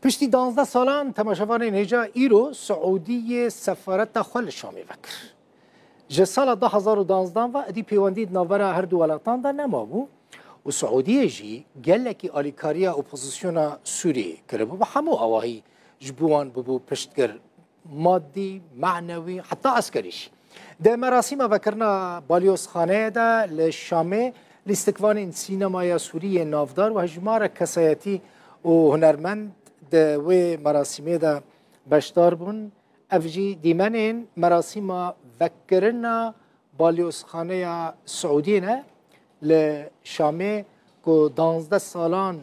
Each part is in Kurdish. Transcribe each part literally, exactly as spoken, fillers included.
Piştî danzdeh salan temaşevanên hêja îro Siûdiyê sefareta xwe li Şamê vekir. Ji sala du hazar û danzdeh ve êdî pêwendî di navbera her du welatan de nemabû û Siûdiyê jî gelekî alîkariya opozisyona Sûriyê kiribû. Bi hemû awahî ji bo wan bibû piştgir, madî, manewî, heta eskerî jî. Di merasîma vekirina balyozxaneyê de li Şamê lîstikvanên sînemaya Sûrî yên navdar û hejmarek kesayetî û hunermend di wê merasîmê de beşdar bûn. Ev jî dîmenên merasîma vekirina balyozxaneya Siûdiyê ne li Şamê ku danzdeh salan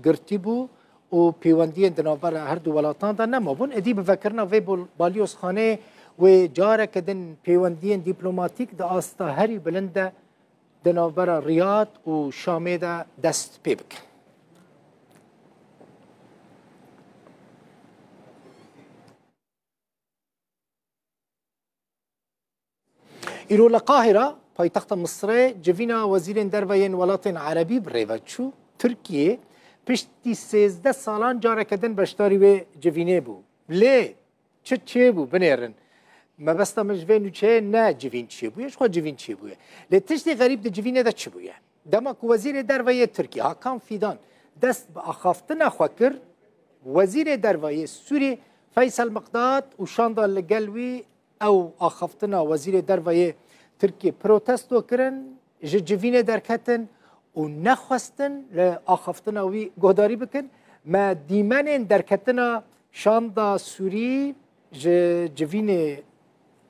girtî bû û pêwendiyên di navbera her du welatan de nemabûn. Êdî bi vekirina vê bol-, balyozxaneyê wê careke din pêwendiyên dîplomatîk di asta herî bilind de di navbera Riyad û Şamê de dest pê bikin. Îro li Qahira, paytexta Misirê, civîna wezîrên derve yên welatên erebî bi rê ve çû. Tirkiye piştî sêzdeh salan careke din beşdarî wê civînê bû. Lê çi çêbû binêrin? Mebesta min ji vê nûçeyê ne civîn çêbûye, ji xwe civîn çêbûye. Lê tiştê xerîb di civînê de çi bûye? Dema ku wezîrê derve yê Tirkiye, Hakan Fidan, dest bi axaftina xwe kir, wezîrê derve yê Sûrî, Feysel Miqdad û şanda li gel wî ew axaftina wezîrê derve yê Tirkiyê protesto kirin, ji civînê derketin û nexwestin li axaftina wî guhdarî bikin. Me dîmenên derketina şanda Sûrî ji civînê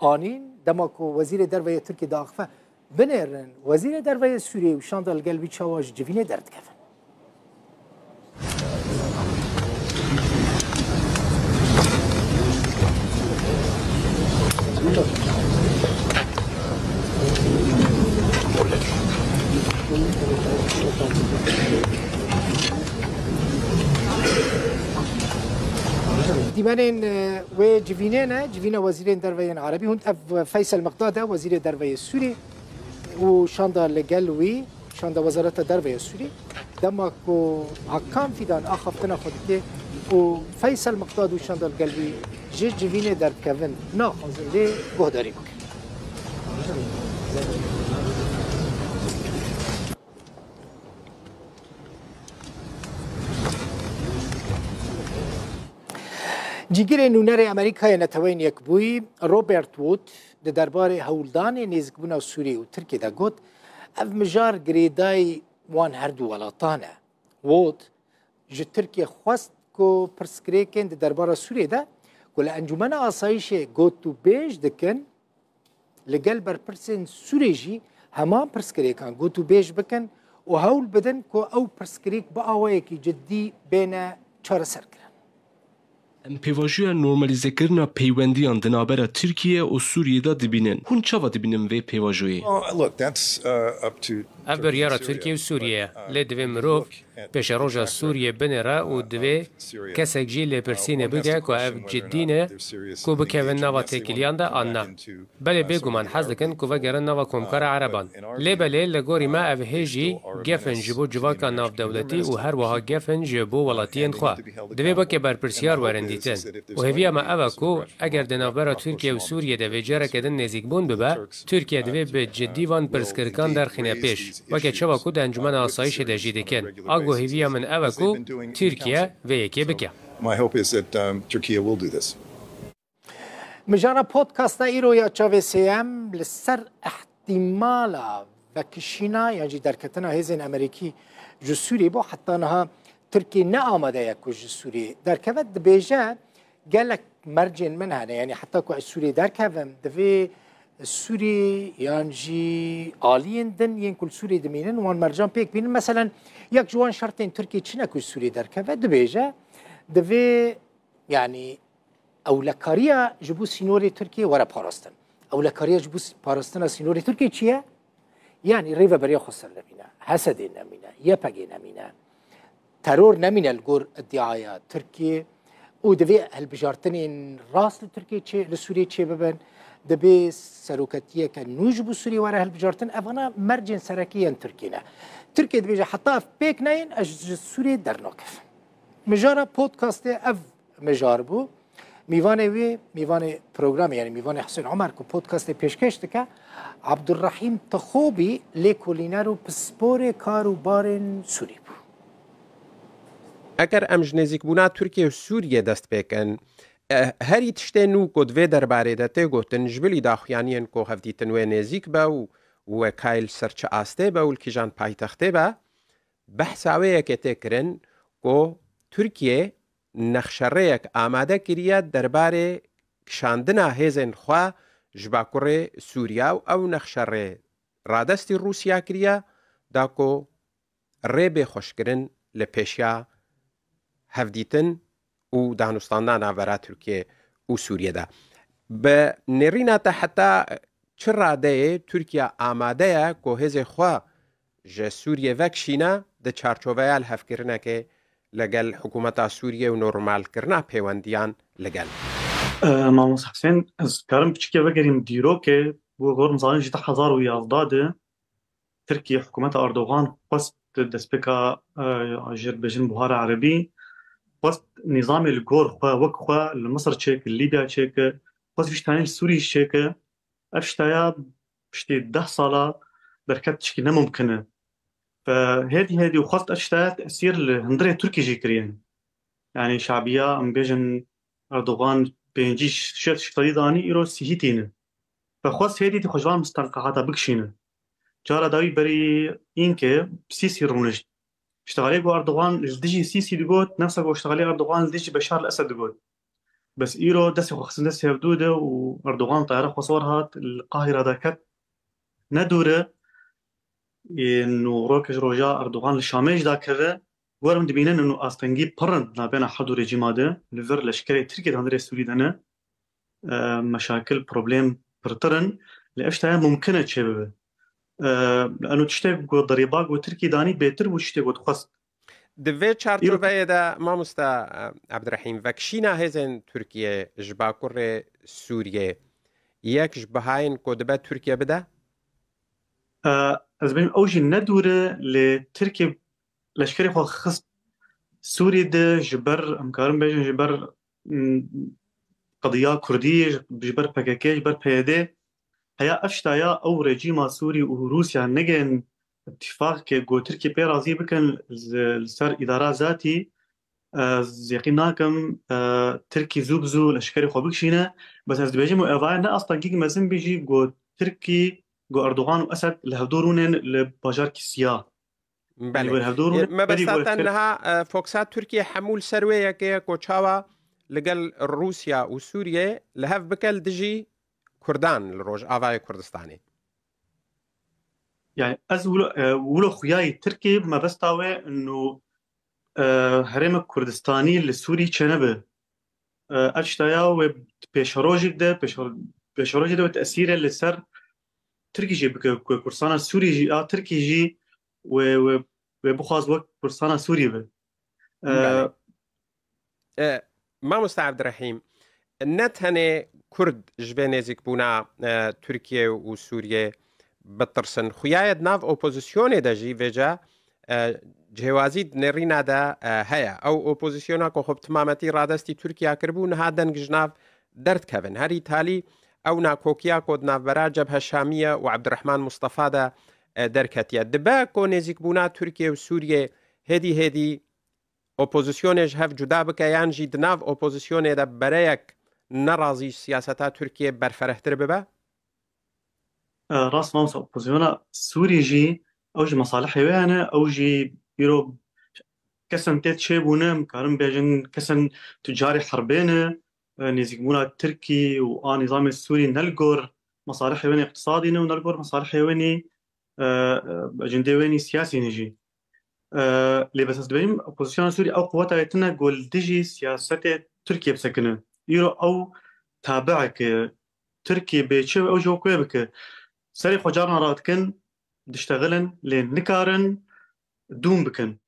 anîn, dema ku wezîrê derve yê Tirkiyê diaxife. Binêrin, wezîrê derve yê Sûriyê û şanda li gel wî çawa ji civînê derdikevin. Dîmenên, e, wê civînê ne, civîna wezîrên derve yên erebî hûn. Ev Feysel Miqdad e, wezîrê derve yê Sûrî û şanda li gel wî, şanda Wezareta Derve ya Sûrî, dema ku Hakan Fidan axaftina xwe dike û Feysel Miqdad û şanda li gel wî ji civînê derdikevin, naxwazin lê guhdarî bikin. Cîgirê nûnerê Amerîkayê Neteweyên Yekbûyî, Robert Wood, di derbarê hewldanê nêzîkbûna Sûriyê û Tirkiyê de got, ev mijar girêdayî wan her du welatan e. Wood ji Tirkiyê xwest ku pirsgirêkên di derbara Sûriyê de ku li Encûmena Asayîşê gotûbêj dikin, li gel berpirsên Sûrê jî heman pirsgirêkan gotûbêj bikin û hewl bidin ku ew pirsgirêk bi awayekî cidî bêne çareserkirin. Em pêvajoya normalîzekirina peywendiyan di navbera Tirkiye û Sûriyê de dibînin. Hûn çawa dibînin vê pêvajoyê? Well, look, that's, uh, up to Ev biryara Tirkiye û Sûriye ye. Lê divê mirov pêşeroja Sûriyê binêre û divê kesek jî lêpirsînê bike ku ev cidî ne ku bikevin nava têkiliyan de an na. Belê bêguman hez dikin ku vegerin nava Komkara Ereban. Lê belê li gorî me ev hê jî gef in ji bo civaka navdewletî û her wiha gef in ji bo welatiyên xwe. Divê weke berpirsiyar werin dîtin. Û hêviya me ev e ku eger di navbera Tirkiye û Sûriyê de vê careke din nêzîkbûn bibe, Tirkiye divê bi cidî van pirsgirikan derxîne pêş, weke çawa ku di Encûmena Asayîşê de jî dikin. A ku hêviya min ev e ku Tirkiye vê yekê bike. My hope is that, um, Turkey will do this. Mijara podcasta îro ya Çavê Sêyem li ser ihtimala vekişîna yan jî derketina hêzên Amerîkî ji Sûriyê bû. Heta niha Tirkiye ne amade ye ku ji Sûriyê derkeve. Dibêje, gelek mercên min hene, yanî heta ku ez Sûriyê derkevim, divê Sûrî yan jî aliyên din yên ku li Sûriyê dimînin, wan mercan pêk bînin. Meselen, yek ji wan şertên Tirkiye çi ne ku ji Sûriyê derkeve, dibêje, divê, yanî, ewlekariya ji bo sînorê Tirkiyê were parastin. Ewlekariya ji bo s-, parastina sînorê Tirkiyê çi ye? Yanî rêveberiya xweser nemîne, H S D nemîne, Y P G nemîne, teror nemîne li gor îdiaya Tirkiyê û divê hilbijartinên rast li Tirkiyê çê, li Sûriyê çêbibin. Divê seroketiyeke nû ji bo Sûriyê were hilbijartin. Evana mercên serekî yên Tirkiyê ne. Tirkiye dibêje, heta ev pêk neyên, ez ji Sûriyê dernakevim. Mijara podcastê ev mijar bû. Mîvanê wê, mîvanê programê, yani mîvanê Husên Omer ku podcastê pêşkêş dike, Abdurrahîm Tixobî, lêkolîner û pisporê kar û barên Sûrî bû. Eger em ji nêzîkbûna Tirkiye û Sûriye dest pê kin, e, herî tiştê nû ku di vê derbarê de tê gotin, ji bilî daxuyaniyên ku hevdîtin wê nêzîk be û wekayê li ser çi astê be û li kîjan paytextê be, behsa wê yekê tê kirin ku Tirkiye nexşerêyek amade kiriye derbarê kişandina hêzên xwe ji Bakurê Sûriya û ew nexşerê radestî Rûsya kiriye, da ku rê bê xweşkirin li pêşiya hevdîtin û danûstanda navbera Tirkiye û Sûriye de. Bi nêrîna te heta çi radeyê Tirkiye amade ye ku hêzê xwe ji Sûriye vekişîne di çarçoveya lihevkirinekê legel hikûmeta Sûriye û normalkirina pêwendiyan li gel? E, Mamoste Husên, ez karim piçikê vegerîm dîrokê, bo gor mizanin ji du hezar û yazdeh de Tirkiye, hikûmeta Erdogan xwest destpêka, e, jêr dibêjin Buhara Erebî, xwest nîzamê li gor xwe, wek xwe li Misir çêke, li Lîbya çêke, xwest vî ji tanê li Sûrî çêke. Ev ştaya piştî deh sala derket tişkî nemumkin e. Fe hêdî hêdî û xwest ev ştaya tesîr li hundirê Tirkî jî kiriye. Yani şabiya, em bêjin Erdogan pêncî şeş sedî danî, îro sîhî tîne. Fe xwest hêdî di xwe ji van mistenqehata bikişîne. Cara dawî berî înke Sîsî rûnişt. Ştexalê ku Erdogan li dijî Sîsî digot, nefsa ku ştexalê Erdogan li dijî Beşar el Esed digot. Bes îro destê xwe xistin destê hevdû de û Erdogan tayara xwe sor hat, li Qahîra de ket. Ne dûr e, ên û rokê ji roja Erdogan li Şamê jî dakeve. Werim dibînin û astengî pir in navbêna her du rejîma de. Li vir leşkerê Tirkiyê di hundirê Sûrî de ne. E, meşakil, problem pirtir in. Lê ev ştaya mumkin e çêbibe. E, eno tiştê ku derîba ku Tirkî danî bêtir bû tiştê ku dixwest. Di vê çarçoveyê de, mamosta, e, Abdurrahîm, vekişîna hêzên Tirkiye ji Bakurê Sûriyê yek ji bihayên ku dibe Tirkiye bide? E, ez bêjim ew jî ne dûr e, lê Tirkiye leşkerê xwe xist Sûrî de ji ber, em karin bêjin, ji ber, m, qediya Kurdî, ji ber P K K, ji ber P Y D. Heya ev ştaya ew rejîma Sûrî û Rûsya negên îtîfaqeke ku Tirkî pê razî bikin li, li ser îdara zatî, ez yaqîn nakim, e, Tirkî zû bi zû leşkerê xwe bikişîne. Bes ez dibêjim û evaya ne astengîk mezin bî jî ku Tirkî, ku Erdogan û Esed li hevdû rûnên li bajarkî Siya. Belê. Li hevdû rûnên, e, me berî besa te leşker- niha, e, foksa Tirkiye hemû li ser wê yekê ye ku çawa li gel Rûsya û Sûriye li hev bike li dijî Kurdan li Rojavayê Kurdistanê. Yani ez wilo, e, wilo xuyayî Tirkî mebesta wê inu, e, herêmek Kurdistanî li Sûrî çênebe. E, ev ştaya wê pêşerojî de, pêşer-, pêşerojî de wê tesîre li ser Tirkî jî bike, ku Kurdistana Sûrî jî, a Tirkî jî wê, wê, wê bixwaz wek Kurdistana Sûrî be. E, Belê. E, Mamosta Abdurrahîm, ne tenê Kurd ji vê nêzîkbûna, e, Tirkiye û Sûriye bitirsin. Xuya ye di nav opozisyonê de jî vêca, e, cihêwazî di nêrîna de, e, heye. Ew opozisyona ku xwe bi timametî radestî Tirkiye kiribû, niha deng ji nav derdikevin. Herî talî ew nakokiya ku di navbera Cebhe Şamiye û Abdurrahman Mustafa de, e, derketiye. Dibe ku nêzîkbûna Tirkiye û Sûriye hêdî hêdî opozisyonê ji hev cuda bike yan jî di nav opozisyonê de bereyek nerazî ji siyaseta Tirkiyê berferehtir bibe? E, rast, mamosta, opozisyona Sûrî jî ew ji mesalihê wê hene, ew jî îro kesen tê çêbûne, em karin bêjin kesen tucarê herbê ne, e, nêzîkbûna Tirkî û a nîzamê Sûrî ne li gor mesalihê wê ne îqtisadî ne û ne li gor mesalihê wê ne e, e, ecendê wê nî siyasî ne jî. E, lê bes ez dibêjim, opozisyona Sûrî ew quweta ye tune ku li dijî siyasetê Tirkiye bisekine. Îro ew tabieke Tirkiye bê çi ew jî wek wê bike. Serê xwe carna radikin, diştexilin, lê nikarin dûm bikin.